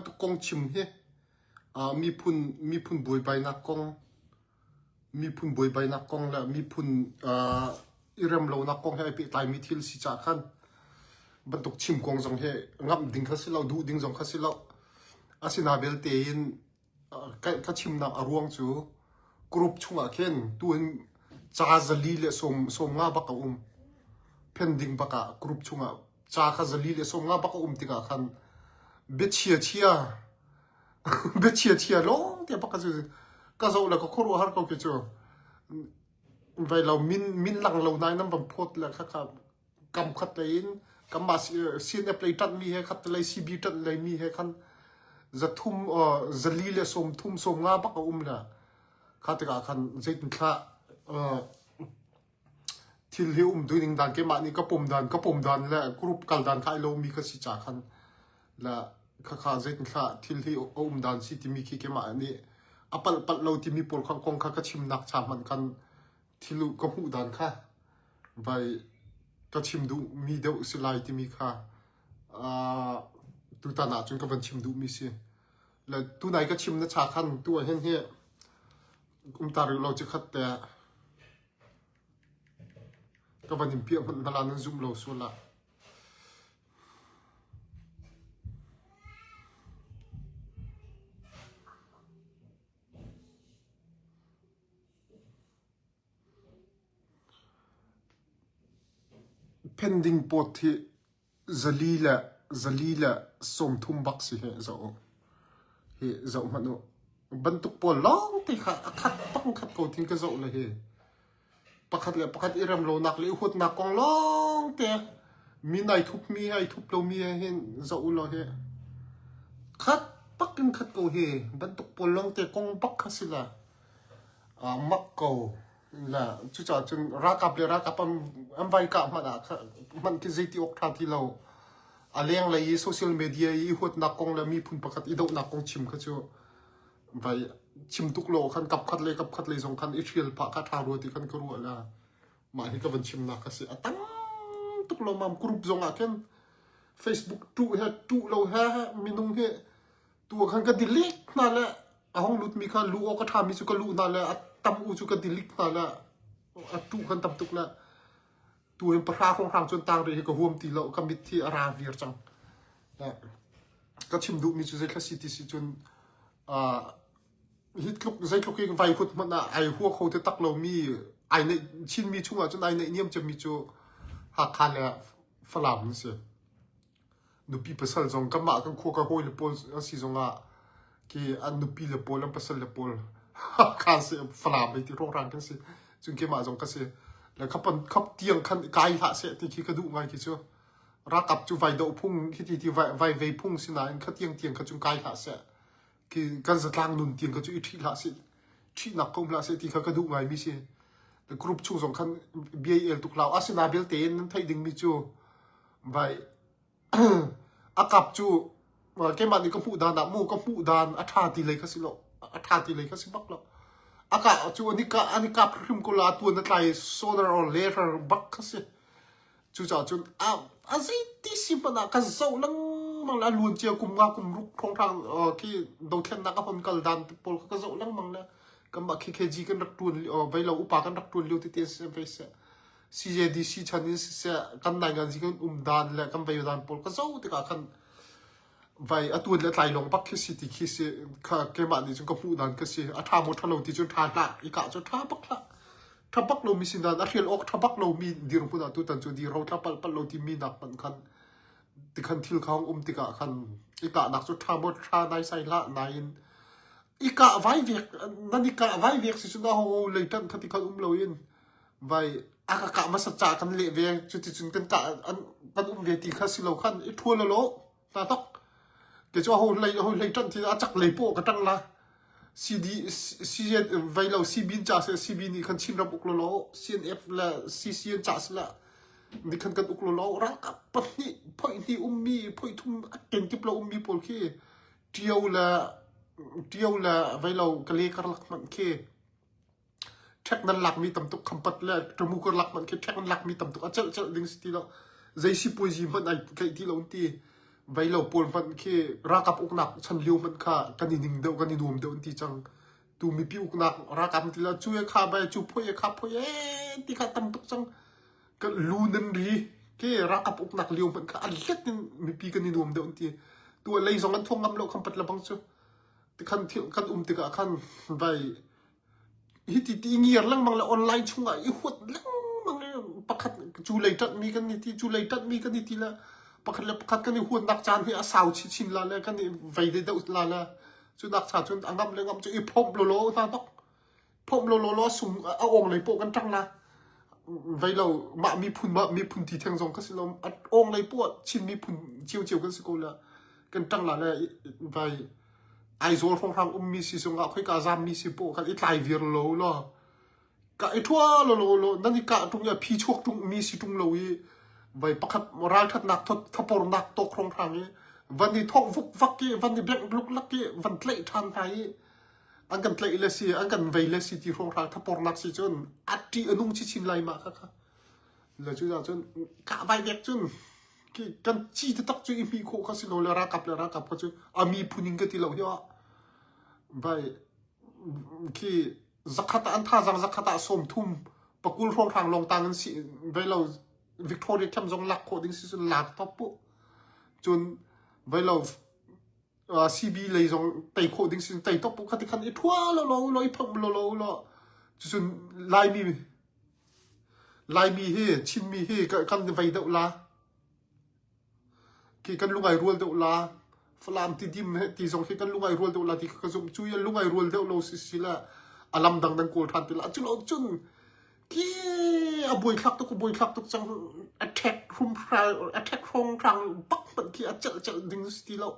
Bantuk kong chim hi miphun miphun buaibainak kong miphun buaibainak kong le miphun i rem lonak kong he ai pehtlaimi thil si caah khan bantuk chim kong zong hi ngamh ding kha si lo duh ding zong kha si lo. Asina belte in Ka chimnak a ruang cu group chungah khin tuhin ca zali le 50 bak a um. Pending bak ah group chungah ca kha zali le 50 bak a um tikah khan biachia chia biachia chia lawng te bak ka cu ka zoh le ka khuaruahhar ko khi cu. Vai lo min min lang lo nain nan van phawt le kha kha kam khat lei in kanmah CNF lei ṭanhmi he khat lei CB ṭanh lei mi he khan zathum zali le 30 sawmnga bak a um le kha tikah khan zeitin thlah thil hi um duning dan keimah nih ka pom dan ka pom dan le group kal dan kha ai lomi kha si ca khan le khakha zeitin thlah thil hi a um dan si timi khi keimah nih a palh palh lo timi pawl kha kong kha ka chimnak cha hmanh khan thil ka hmuh dan kha vai ka chim duhmi deuh si lai timi kha uh, tutan ah cun ka van chim duhmi si. Le tunai ka chim na cha khan tu ah hin hi um ta rih lo chi khat te ka van in piah hmanh hna nan zum lo sual ah. Pending pawt hi zali le zali le 30 bak si hi zoh u. Hi zoh hmanh u. Bantuk pawl lawng te kha a khat bang khat ko thin ka zoh le hi. Pakhat le pakhat i rem lonak le i huatnak kong lawng te mi nai thup mi ai thup lo mi he hin zoh u law hi. Khat bak in khat ko hi bantuk pawl lawng te kong bak kha si la. Aa mak ko. La cucaah cun ralkap le ralkap an, an vai kah hmanh ah hmanh khi zeiti awk ṭha ti lo. A lenglei i social media i huatnak kong le miphun pakhat i dohnak kong chim kha cu vai chim tuk lo khan kap khat le kap khat lei zong khan i ṭhial phah kha ṭha rua ti khan ka ruah la. Mah hi ka van chimnak a si. A tam tuk lo mam group zong ah khin Facebook tuh he tuh lo he minung hi Tu ah khan ka delete hna le a hong lutmi kha luh awk a ṭhami cu ka luh hna le a tam u cu ka delete hna le a tuh khan tam tuk le tu hin pahra hrawnghrang cun tang rih hi ka huam ti lo ka mit hi a ra vir cang. Ka chim duhmi cu zeithla si ti si cun hi tluk zeitluk in vai hut hmanh ah ai hua kho te tak lomi ai neih Chinmi chungah cun ai neih niam cemmi cu Hakha le Falam an si. Nupi pasal zong kanmah kan khua ka hawile pawl an si zongah khi an nupi le pawl an pasal le pawl kha si Falam hei ti hrawnghrang kan si. Cun keimah zong ka si. Le khapan khap tiang khan kai hlah seh ti khi ka duh ngai khi cu. Ralkap cu vai doh phung khi ti ti vai vai vei phung si nain kha tiang tiang kha cun kai hlah seh. Khi kan zatlang nun tiang kha cu i ṭhih hlah seh. Ṭhihnak ko um hlah seh ti kha ka duh ngai mi si. The group chung zong khan bia i el tuk hlah. Asina belte in nan theih ding mi cu Vai a kap cu keimah nih ka hmuh dan ah mu ka hmuh dan a ṭha ti lei kha si lo a ṭha ti lei kha si bak lo a kah cu an i kah an i kap hrim ko la tuan a tlai sooner or later bak kha si cucaah cun a a zeiti si hmanh ah ka zoh lengmang le a luan cia kum nga kum ruk hrawnghrang khi dothlennak a hon kal dan pawl kha ka zoh lengmang le kanmah KKG kan rak ṭuan vei lo upa kan rak ṭuan lio tete si vei seh CJDC chan in siseh kan nainganzi kan um dan le kan vei dan pawl ka zoh tikah khan vai atuan le tlai lawng bak khi si ti khi si kha keimah nih cun ka hmuh dan ka si a ṭha maw ṭha lo ti cu ṭha hlah i kah cu ṭha bak hlah ṭha bak lomi si nain a hrial awk ṭha bak lomi dirhmun ah tutan cu dir ho tla palh palh lo timi nak hmanh khan tikhan thil kha hung um tikah khan i kahnak cu ṭha maw ṭha naisai hlah nain i kah vai vek nan i kah vai vek si cun a ho lei ṭanh kha ti khan um loin Vai a ka kah hmasat caah kan leh ve. Cuticun kan kah an kan um ve ti kha si lo khan i ṭhual lo ta tok. Ke cu ho hlei ho hlei ṭanh thi a cak lei paw ka ṭang la. CD CN vai lo CB ca se CB nih khan Chin ram uk lo lo CNF le CCN ca se la ni khan kan uk lo lo ralkap pahnih phoi hnih ummi phoi thum a kenkip lo ummi pawl khi Ṭio le Ṭio le vai lo Kale karlak hmanh khi Ṭhek nan lakmi tam tuk khampat le ṭamu karlak hmanh khi ṭhek nan lakmi tam tuk a celh celh ding si ti lo. Zei sipuazi hmanh ai tlaih ti lo an ti. Veilo pawl hmanh khi ralkap uknak chan lio hmanh kha kan i ning deuh kan i nuam deuh an ti cang. Tu mipi uknak ralkap an ti la cu e kha bai cu phoi e kha phoi e ti kha tam tuk cang. Kan lu nan ri ke ralkap uknak lio hmanh kha a let in mipi kan i nuam deuh an ti. Tu a lei zong an thuang ngam lo kham pat lebang cu. Tikhan thil kan um tikah khan vai Hiti ti ngiar lengmang le online chungah i huat lengmang i pakhat cu lei ṭanhmi kan i ti, cu lei ṭanhmi kan i ti le pakhat le pakhat kan i huatnak caan hi a sau chinchin la le kan i vei deuh la le cu nak cha cun a ngamh le ngamh cu i phomh lawlaw hna tok. Phomh lawlaw law sung a awng lei poh kan ṭang la. Vei lo mah miphun mah miphun ti theng zong ka si lo. A awng lei poh Chin miphun ciocio kan si ko le kan ṭang la le vai Aizawl hrawnghrang ummi si zongah khoika zammi si poh khan i tlai vir lo law ka i ṭhua lo lo law nan i kah ṭung i a phi chuak ṭung mi si ṭung lo i vai pakhat ralṭhatnak thapornak tawk hrawnghrang i van i thawk vukvak i van i bengh luklak i van tlaih ṭhan hna i an kan tlaih le si an kan vei le si ti hrawnghrang thapornak si cun a ṭih a nung chinchin lai mah kha kha le cu cun kah vai vek cun kan ci taktak cu i hmih khawh kha si lo le ralkap le ralkap kha cu a miphun in ka ti lo hi vai khi zakhat ah an thazang zakhat ah 30 pakul hrawnghrang lawng tang in si ve lo Victoria camp zong lak khawh ding si cun lak top pu cun vai lo CB lei zong tei khawh ding si tei top pu khati khan i thua lo lo lo i pham lo lo lo cun Laimi Laimi hi Chinmi hi kan vei deuh la. Khi kan lungai rual deuh la. Falam tidim he ti zong khi kan lungai rual deuh la ti ka zumh. Cu i lungai rual deuh lo si si la a lam dang nan kawl ṭhan ti la. Cu lo cun khi a buaithlak tuk a buaithlak tuk cang attack hrum attack hrawng hrang bak hmanh khi a celh celh ding si ti lo.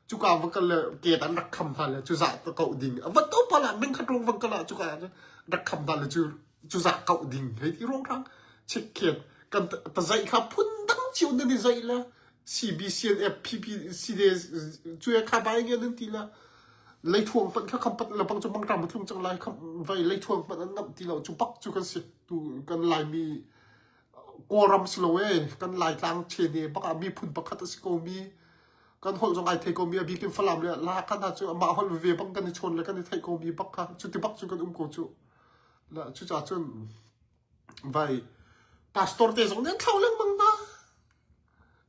Cuka va kal le ket an rak kham hna le cu zah koh ding. A va to pala meng khat rong va kal ah cuka rak kham hna le cu cuzah kauh ding hei ti ruanghrang chikkhet kan tazaih kha phundang cio nan i zaih la CBCNF PPCD cu kha bai nge nan ti la leithuang hmanh kha khampat le bang cu mangṭam a tlung cang lai kham vai leithuang hmanh an ngamh ti lo cu bak cu kan si tu kan laimi kawlram si lo e kan laitlang chene bak ah miphun pakhat a si ko mi kan holh zong ai thei ko mi a bikin falam le la kan ha cu amah holh ve bang kan i chawn le kan i theih ko mi bak kha cu ti bak cu kan um ko cu Cucaah cun vai pastor te zong nih an thlauh lengmang hna.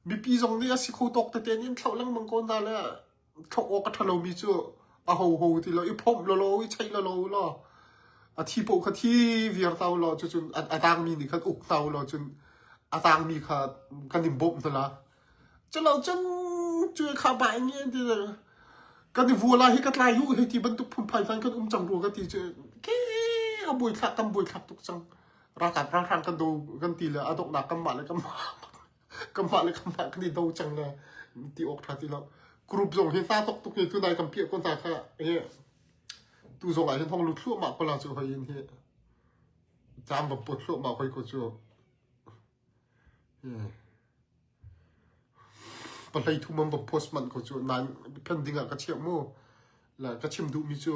Mipi zong nih a si kho tawk tete nih an thlauh lengmang ko hna le thlauh awk a ṭha lomi cu a hoho ti lo i phomh lawlaw i cheih lawlaw law a thi paoh kha thi viar ta law cucun a tangmi nih khan uk hna law cun a tangmi kha kan in bawmh hna la. Culo cun cu kha bai nge ti kan i vuala hi ka tlai hu hei ti bantuk phunphai hlan kan um cang rua ka ti cu ke a buaithlak kan buaithlak tuk cang ralkap ralhrang kan do kan ti le a donghnak kanmah le kanmah kanmah le kanmah kan i do cang le ti awk tha ti lo group zong hi hna tok tuk hi tunai kan piah ko hna kha hi tu zong ah hin hong lut thluahmah ko la cu hoi in hi cam va put thluahmah hoi ko cu Pahlei thum an va post manh ko cu nain phen ding ah ka chiah mu. La ka chim duhmi cu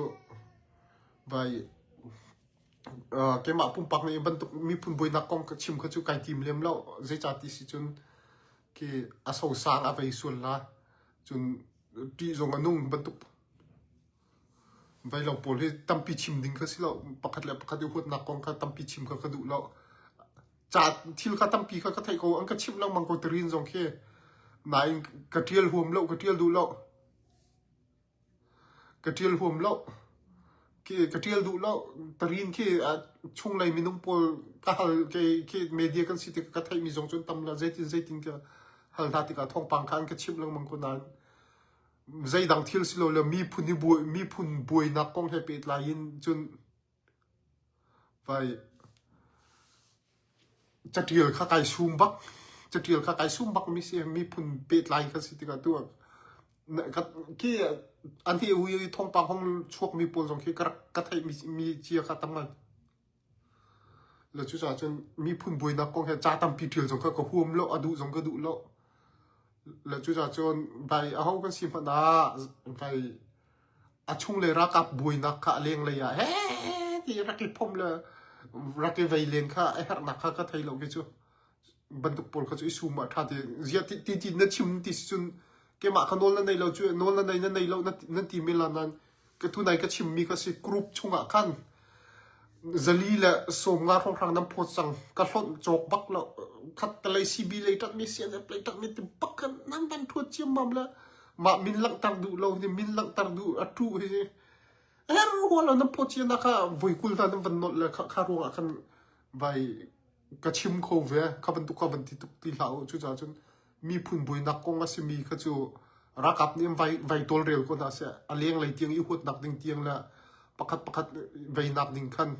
vai uh, keimah pumpak nih bantuk miphun buainak kong ka chim kha cu kai tim lem lo. Zeicah ti si cun khi a sosang a vei sual la. Cun ṭih zong a nung bantuk Veilo pawl hi tampi chim ding kha si lo. Pakhat le pakhat i huatnak kong kha tampi chim kha ka duh lo. Ca thil kha tampi kha ka theih ko. An ka chimh lengmang ko tirin zong khi. Nain ka ṭial huam lo, ka ṭial duh lo. Ka ṭial huam lo. Khi ka ṭial duh lo. Tarin khi chunglei minung pawl ka hal kei khi media kan si tik ka theihmi zong cun tam la zeitin zeitin ka hal hna tikah thawngpang kha an ka chimh lengmang ko nain zeidang thil si lo le miphun i buai miphun buainak kong he pehtlai in cun vai catial kha kai sum bak catial kha kai sum bak mi si miphun pehtlai kha si tikah tu khi an hi ui thawngpang hong chuak mi pawl zong khi ka rak ka theih mi mi cia kha tam ngai Le cucaah cun miphun buainak kong he ca tampi ṭial zong kha ka huam lo, a duh zong ka duh lo. Le cucaah cun vai aho kan si hmanh ah vai a chunglei ralkap buainak kha a lenglei ah he ti rak i phomh le rak i vei len kha a herhnak kha ka thei lo khi cu bantuk pawl kha cu i sum ah ṭha ti zia ti ti na chim ti si cun. Keimah kha nawl na nei lo cu nawl na nei na nei lo nan ti men la nain ka tunai ka chimmi kha si group chungah khan 490 hrawnghrang nan phawt cang ka hlonh cawk bak lo khat te lei CB lei ṭanhmi CNF lei ṭanhmi ti bak khan nan van ṭhuat ciammam le mah min langhter duh lo hi min langhter duh a ṭuh hi her hua lo nan phawt cia nak kha voi 20 hna nan van nolh le kha kha ruangah khan vai ka chim kho ve kha bantuk kha van ti tuk ti hlah u cucaah cun miphun buainak kong a simi kha cu ralkap nih an vai vai tawlrel ko hna seh a lenglei tiang i huatnak ding tiang le pakhat pakhat veinak ding khan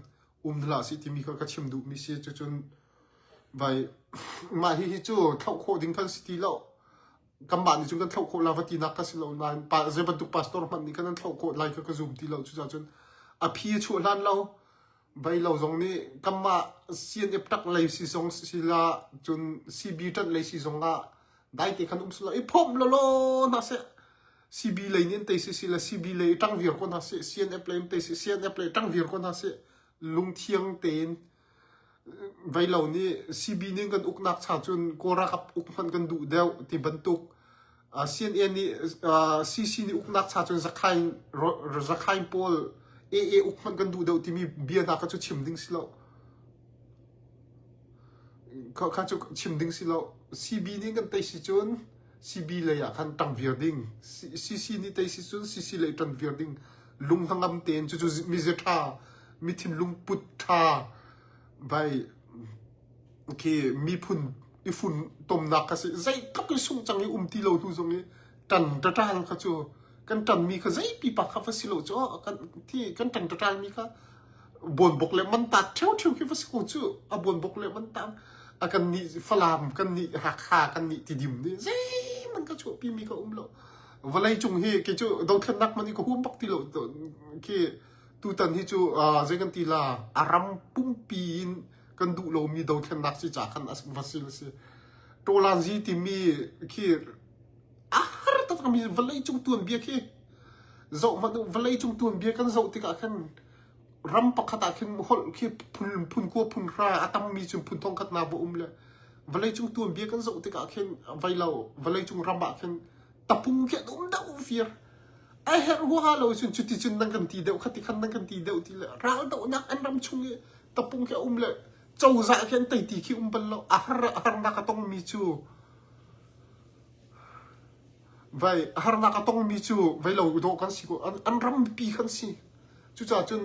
um hlah sih timi kha ka chim duhmi si cucun vai mah hi hi cu thlauh khawh ding khan si ti lo kanmah nih cun kan thlauh khawh la va tinak ka si lo nain pa zei bantuk pastor hmanh nih khan an thlauh khawh lai kha ka zum ti lo cucaah cun a phi a chuah hlan lo Beilo zong nih kanmah CNF ṭak lei si zong sila cun CB ṭanh lei si zong ah daite khan um sila i phomh lawlaw hna seh. CB lei nih an tei si sila CB lei i ṭang viar ko hna seh. CNF lei an tei si CNF lei ṭang viar ko hna seh. Lungthiang tein Veilo nih CB nih kan uknak cha cun Kawl ralkap uk hmanh kan duh deuh ti bantuk CNA nih CC nih uknak cha cun Zakhain Zakhain pawl AA uk hmanh kan duh deuh timi bia hna kha cu chim ding si lo. Kha kha cu chim ding si lo. CB nih kan tei si cun CB lei ah khan ṭang viar ding. CC nih tei si cun CC lei ṭan viar ding. Lung hnangam tein cucu mize ṭha, mi thinlung put ṭha vai khi miphun i funtomnak kha si zeitluk i sungh cang i um ti lo hnu zong i ṭan ṭaṭal kha cu kan ṭanmi kha zei pipa kha va si lo cu kan thi kan ṭan ṭaṭalmi kha buanbok le mantat ṭheuṭheu khi va si ko cu a buanbok le mantat a kan nih Falam kan nih Hakha kan nih Tidim nih zeihmanh ka chuahpimi ka um lo vawlei cung hi kei cu dothlennak hmanh hi ka huam bak ti lo khi tutan hi cu zei kan ti la a ram pumpi in kan duh lomi dothlennak si ca khan va si si Ṭawlanzi timi khi a har taktakmi vawlei cung tuanbia khi zoh hmanh u vawlei cung tuanbia kan zoh tikah khan ram pakhat ah khin holh khi phun phun kua phun hra a tammi cun phun thong khat na va um le vawlei cung tuanbia kan zoh tikah khin vai lo vawlei cung ram ah khin tapung khi an um deuh fir a herh huaha lo cun cuti cun nan kan ti deuh khati khan nan kan ti deuh ti le ral dohnak an ram chung i tapung khi a um le cozah khi an tei ti khi um bal lo a har harnak a tongmi cu vai harnak a tongmi cu vai lo dawh kan si ko an, an rampi kan si cucaah cun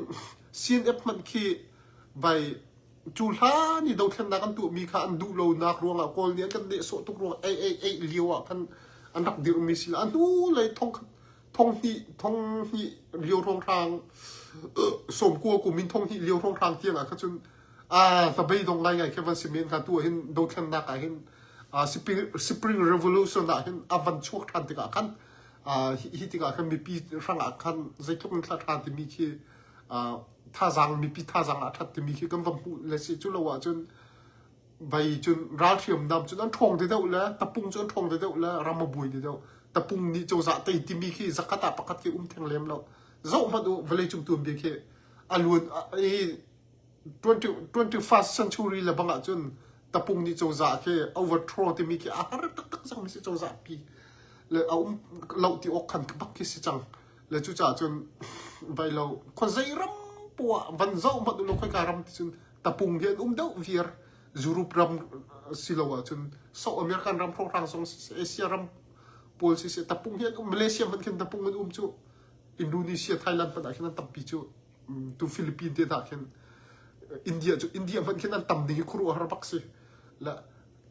CNF hmanh khi vai cu hlan i dothlennak an tuahmi kha an duh lonak ruangah Kawl nih an kan nehsawh tuk ruangah ei ei ei lio ah khan an rak dirhmi si la a hnu lei thong thong hnih 2000 lio hrawnghrang 90 kum in 2000 lio hrawnghrang tiang ah kha cun a hnabeidong ngaingai khi van si men hnga tu ah hin dothlennak ah hin spring revolution ah hin a van chuak ṭhan tikah khan hi tikah khan mipi hrang ah khan zeitluk in thla ṭha timi khi thazaang mipi thazaang ah ṭhat timi khi kan va hmuh le si cu lo ahcun Vai cun ral hriamnam cun an ṭhawng ti deuh le tapung cu an ṭhawng ti deuh le ram a buai ti deuh. Tapung nih cozah tei timi khi zakhat ah pakhat khi um theng lem lo. Zoh hmanh u vawleicung tuanbia khi a luan i 20, 21st century le bang ahcun tapung nih cozah khi overthrow timi khi a har taktak cang mi si cozah pi le a um lo ti awk khan bak khi si cang. Le cucaah cun vai lo khuazei ram poah van zoh hmanh u law khoika ram ti cun tapung hi an um deuh viar Europe ram silo ahcun South American ram hrawnghrang zong siseh Asia ram pawl siseh tapung hi an um Malaysia hmanh khin tapung an um cu Indonesia Thailand hmanh ah khin an tampi cu tu Philippines te hna khin India cu India hmanh khin an tam ding hi khuaruahhar bak si la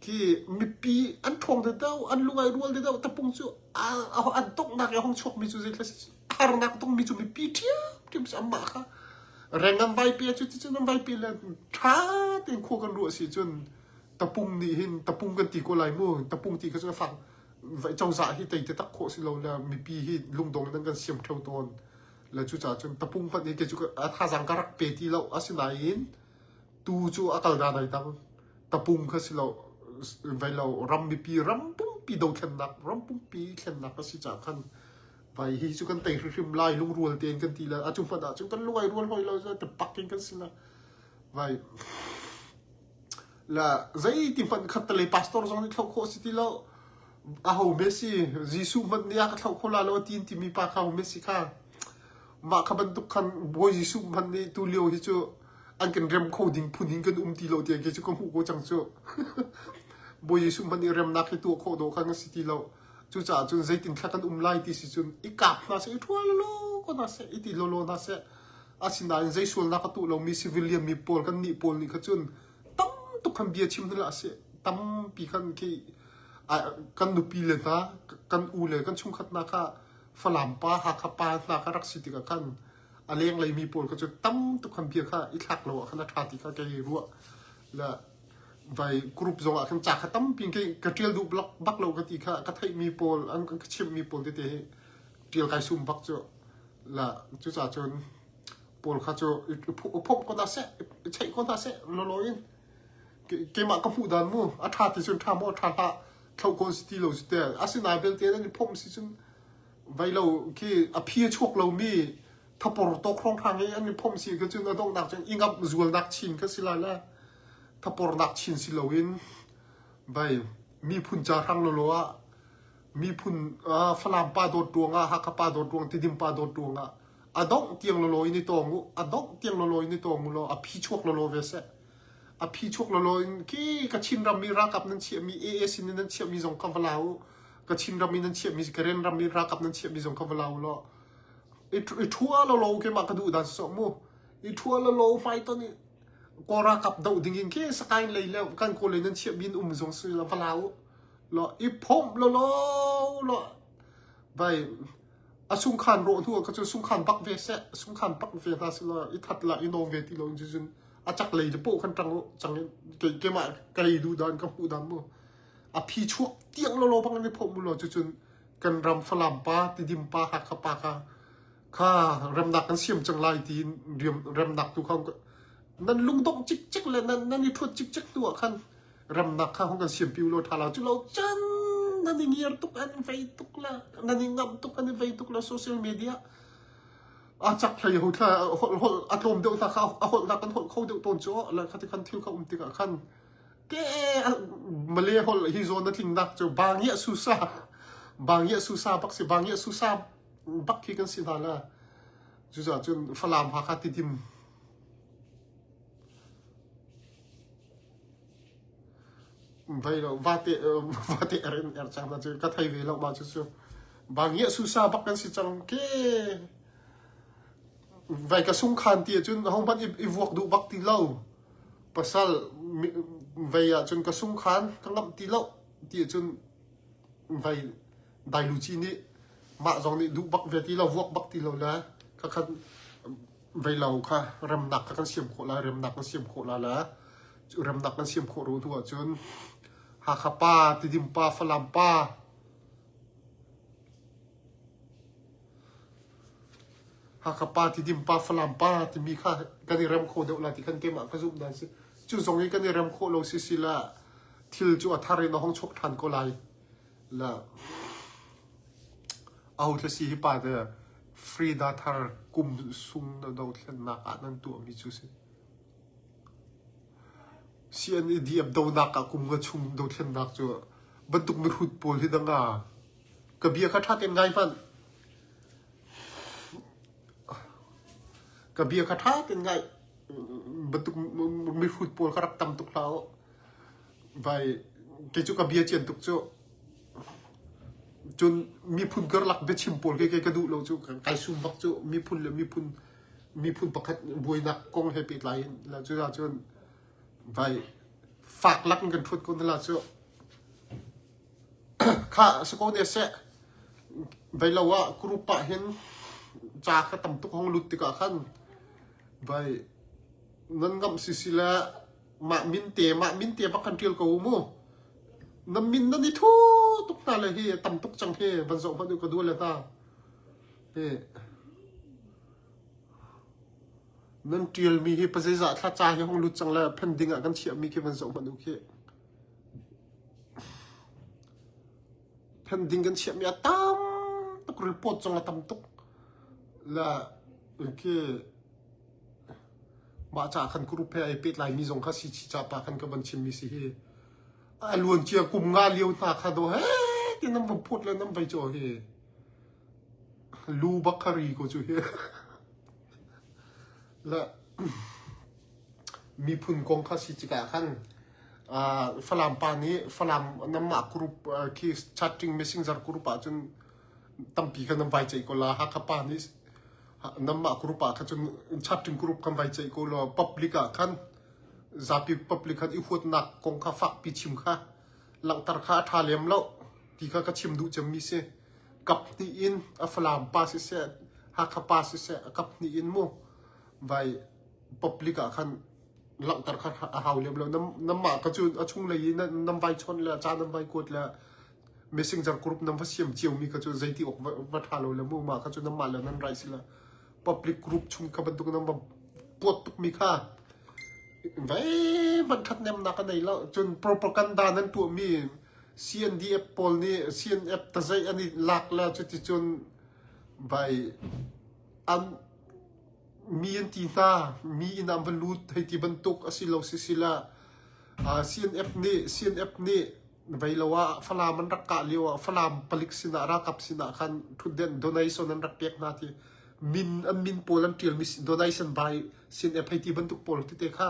khi mipi an ṭhawng te deuh an lungai rual te deuh tapung cu an donghnak i a hung chuakmi cu zeithla si harnak tongmi cu mipi ṭhiamṭhiam si anmah kha reng an vai pe cu ticun an vai pe le ṭha tein khua kan ruah si cun tapung nih hin tapung kan ti ko lai mu tapung ti kha cu a fak cozah hi tei te tak khawh si lo le mipi hi lungdong in an kan siam ṭheo tawn le cucaah cun tapung hmanh hi kei cu a thazaang ka rak pe ti lo asinain tu cu a kal dan ai dang tapung kha si lo vai lo ram mipi ram pumpi dothlennak ram pumpi thlennak a si caah khan vai hi cu kan tei hrimhrim lai lungrual tein kan ti le a cu hmanh ah cun kan lungai rual hoi lo te pak in kan si la vai la zei ti hmanh khat te le pastor zong nih thlo khawh si ti lo. Aho Messi Jesuh hmanh nih a ka thlauh kho la lo ti timi pa kha ho Messi kha mah kha bantuk khan Bawi Jesuh hmanh nih tu lio hi cu an kan rem kho ding phun in kan um ti lo tiang khi cu ka hmuh ko cang cu. Bawi Jesuh hmanh nih remnak hi tuah khawh dawh khan a si ti lo. Cucaah cun zeitin thla kan um lai ti si cun i kap hna seh, i ṭhual lawlaw ko hna seh, i ti lawlaw hna seh. Asinain zei sualnak a tuah lomi civilian mi pawl kan nih pawl nih kha cun tam tuk khan bia chim hna seh. Tampi khan khi kan nupi le hna, kan u le kan chungkhat hna kha Falam pa, Hakha pa hna kha rak si tikah khan a lenglei mi pawl kha cu tam tuk khan bia kha i thlak lo ah khan a ṭha ti kha kei ruah le vai group zong ah khan ca kha tampi in ka ṭial duh bak lo ka ti kha ka theihmi pawl an ka chimhmi pawl tete hi ṭial kai sum bak cu la cucaah cun pawl kha cu i phomh ko hna seh i cheih ko hna seh lawlaw in keimah ka hmuh dan mu a ṭha ti cun ṭha maw ṭha hlah thlo ko si ti lo si te asinain belte nan i phomh si cun vai lo khi a phi a chuak lomi thapor tawk hrawnghrang i an i phomh si kha cun a donghnak cun i ngamh zualnak chin kha si lai le thapornak chin si loin vai miphun ca hrang lawlaw ah miphun Falam pa dawt ruangah Hakha pa dawt ruang Tidim pa dawt ruangah a dongh tiang lawlaw in i tawng u a dongh tiang lawlaw in i tawng u law a phi chuak lawlaw ve seh a phi chuak lawlaw in khi Kachin ram i ralkap nan chiahmi AA sin in nan chiahmi zong kha va la u Kachin ram i nan chiahmi Karen ram i ralkap nan chiahmi zong kha va la u law i ṭhua lawlaw keimah ka duh dan si mu i ṭhua lawlaw hmaiton i Kawl ralkap doh ding in khi Sakaing lei le kan kawl lei nan chiahmi in um zong si la va la u law i phomh lawlaw law vai a sungkhan rawh hnu ah kha cun sungkhan bak ve seh sungkhan bak ve hna seh law i that la i nawm ve ti lo in cun a chak lei le paw khan ṭang u cang in kei keimah ka ei duh dan ka hmuh dan mu a phi chuak tiang lawlaw bang in i phomh mu law cucun kan ram Falam pa Tidim pa Hakha pa kha kha remnak kan siam cang lai tiin remnak tu kha nan lungdongh cikcek le nan nan i ṭhuat cikcek tu ah khan remnak kha hung kan siampi u law ṭha la cu lo cun nan i ngiar tuk an vei tuk la nan i ngamh tuk an i vei tuk la social media a cak hlei ho thla holh holh a tlawm deuh hna kha a holh nak kan holh kho deuh tawn cu la khati khan thil kha um tikah khan ke Malay holh hi zawn a tling nak cu bangia susa bangia susa bak si bangia susa bak khi kan si hna la cucaah cun Falam Hakha Tidim Vai lo vate vate er in er cang na cu ka thei ve lo ma cu cu bangia susa bak kan si cang ke vai ka sung khan ti ahcun ho hmanh i vuak duh bak ti lo pasal vei ahcun ka sung khan ka ngamh ti lo ti ahcun vai dailuci nih mah zong nih duh bak ve ti lo vuak bak ti lo le kha khan vei lo kha remnak kha kan siam khawh lai remnak kan siam khawh la le cu remnak kan siam khawh ro hnu ahcun Hakha pa Tidim pa Falam pa Hakha pa Tidim pa Falam pa timi kha kan i rem kho deuh la ti khan keimah ka zumh dan si cu zong i kan i rem khawh lo si si la thil cu a thar in a hong chuak ṭhan ko lai la aho thla si hi pa te Frida thar kum sung na dothlennak ah nan tuahmi cu si. CNDF donak ah kum nga chung dothlennak cu bantuk mihrut pawl hi danga ka bia kha ṭha tein ngai hmanh. Ka bia kha ṭha tein ngai bantuk mihrut pawl kha rak tam tuk hlah u. Vai kei cu ka bia cian tuk cu. Cun miphun karlak biachim pawl khi kei ka duh lo cu kai sum bak cu miphun le miphun miphun pakhat buainak kong he pehtlai in la cu cun vai fak lak in kan ṭhuat ko na la cu kha si ko ne seh vai lo ah group ah hin ca kha tam tuk hong lut tikah khan vai nan ngamh si si le mah min te mah min te bak kan ṭial ko mu Na min nan i thu tuk hna le hi tam tuk cang hi van zoh hmanh u ka dual le hna. Hi nan ṭialmi hi pazeizah thla ca hi hong lut cang le pending ah kan chiahmi khi van zoh hmanh u khi. Pending kan chiahmi a tam tuk report zong a tam tuk. La khi mah ca khan group he ai pehtlaimi zong kha si chi ca pa khan ka van chimmi si hi. A luan cia kum nga lio hna kha do he. ti nan va phut le nan vai caw hi lu bak kha ri ko cu hi. Le miphun kong kha si tikah khan Falam pa nih Falam nanmah group khi chatting messenger group ah cun tampi kha nan vai ceih ko la. Hakha pa nih nanmah group ah kha cun chatting group kan vai ceih ko law public ah khan zapi public khan i huatnak kong kha fakpi chim kha langhter kha a ṭha lem lo ti kha ka chim duh cemmi si. Kap hnih in a Falam pa siseh Hakha pa siseh a kap hnih in mu vai public ah khan langhter kha a hau lem lo. Nanmah ka cu a chunglei i nan vai chawnh le ca nan vai kuat le messenger group nan va siam ciomi kha cu zeiti awk va ṭha lo le mu mah kha cu nanmah le nan right si le public group chung kha bantuk nan va puat tukmi kha vai van ṭhatnemnak a nei lo. Cun propaganda nan tuahmi CNDF pawl nih CNF tazaih an i lak le cuticun vai an mi an ti hna mi inn ah an va lut hei ti bantuk a si lo sisila CNF nih CNF nih vei lo ah Falam an rak kah lio ah Falam palik sinah ralkap sinah khan thutden donation an rak pek hna ti min an min pawl an ṭialmi donation by CNF hei ti bantuk pawl tete kha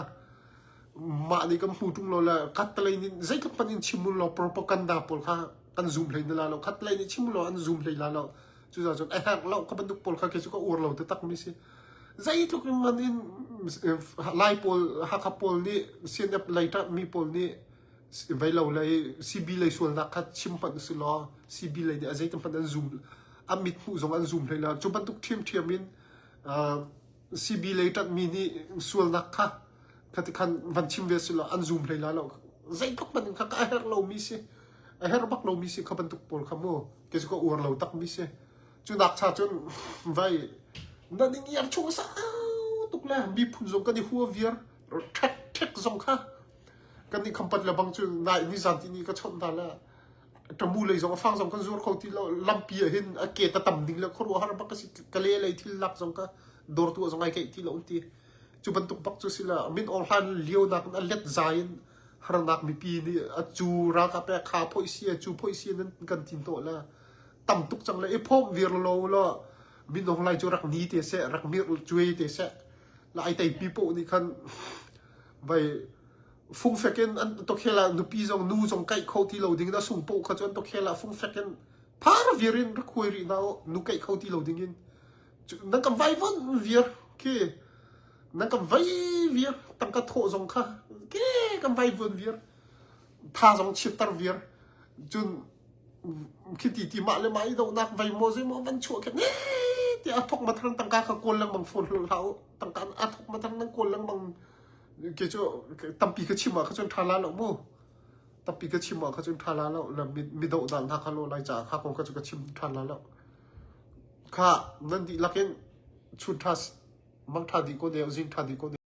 mah nih kan hmu ṭung lo le khattelei nih zeitluk hmanh in chim u law propaganda pawl kha kan zum hlei na la lo khattelei nih chim u law an zum hlei la lo cucaah cun a herh lo ka bantuk pawl kha kei cu ka uar lo taktak mi si zeitluk in man in Lai pawl Hakha pawl nih CNF lei ṭah mi pawl nih vei lo lei CB lei sualnak kha chim hmanh si law CB lei nih a zeitin hmanh an zum an mit hmuh zong an zum hlei la cu bantuk ṭhiamṭhiam in CB lei ṭanhmi nih sualnak kha khati khan van chim ve si law an zum hlei la lo zeitluk hmanh in kha ka herh lomi si a herh bak lomi si kha bantuk pawl kha mu ke cu ka uar lo tak mi si cu nak cha cun vai na ning iar chung sau tuk le miphun zong kan i hua viar ṭhek ṭhek zong kha kan i khampat le bang cu nai ni zan ti ni ka chawnh hna le ṭamu lei zong a fang zong kan zuar kho ti lo lampi ah hin a ke ta tam ding le khuaruahhar bak ka si kale lei thil lak zong ka dawr tu zong ai keih ti lo ti Cu bantuk bak cu si la min Aung Hlaing lio nak in a let zai in harnak mipi nih a cu ralkap e kha phoih si cu phoih si nan kan tin to la tam tuk cang le i phom vir lo lo Min Aung Hlaing cu rak ni te seh rak mir cuai te seh la ai tei pi po nih khan vai fungfek in an tokhel ah nupi zong nu zong kaih kho ti lo ding na sung po kha cu an tokhel ah fungfek in phar vir in rak huai rih na nu kaih kho ti lo ding in Nan kan vaivuanh viar khi nan kan vai viar tangka thawh zong kha ke kan vaivuan viar tha zong chiatter viar cun khi ti ti mah le mah i dohnak vai maw zei maw van chuah khi ne ti a thok ma thang tangka kha kawl lengmang phone hlah hlah u tangka a thok ma thang nan kawl lengmang ke cu tampi ka chim ah kha cun tha la lo mu tampi ka chim ah kha cun tha la lo la mi doh dan hna kha lo lai ca kha kong kha cu ka chim than la lo Khah, nan dihlak in chun ṭha, mang ṭha dih ko ne, zing ṭha dih ko ne.